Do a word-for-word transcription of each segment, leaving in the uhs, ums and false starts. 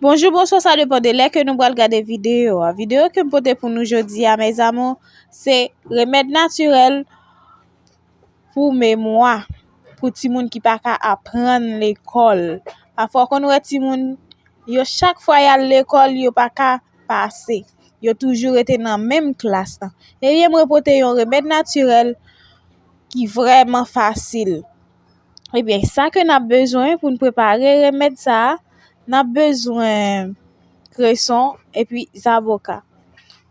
Bonjou, bonswa, sa depann de lè ke nou pral gade videyo a. Videyo ke m pote pou nou jodi a, mes amours, se remèd natirèl pou memwa, pou timoun ki pa ka aprann lekòl. Pafwa, w konn wè timoun yo, chak fwa y al lekòl, yo pa ka pase. Yo toujou rete nan menm klas lan. Ebyen, mwen pote yon remèd natirèl ki vrèman fasil. Ebyen, sa ke n ap bezwen pou n prepare remèd sa a, n ap bezwen kreson epi zaboka.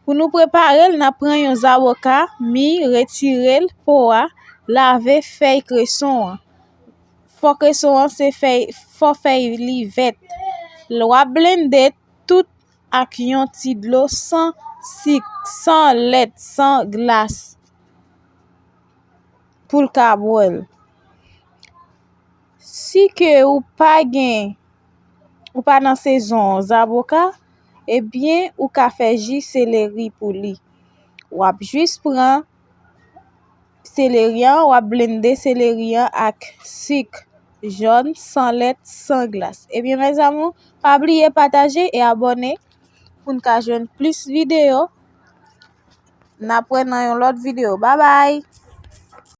Pou nou prepare l, n ap pran yon zaboka mi, retire l po a, lave fèy kreson an. Fò kreson an se fèy, fò fèy li vèt. W ap blende tout ak yon ti dlo, san sik, san lèt, san glas, pou l ka bwè l. Si ke ou pa gen, ou pa nan sezon zaboka, ebyen, ou ka fè ji seleri pou li. W ap jis pran seleri an, w ap blende seleri an ak sik jòn, san lèt, san glas. Ebyen, mes amours, pa bliye pataje e abòne pou n ka jwenn plis videyo. N ap wè nan yon lòt videyo. Babay!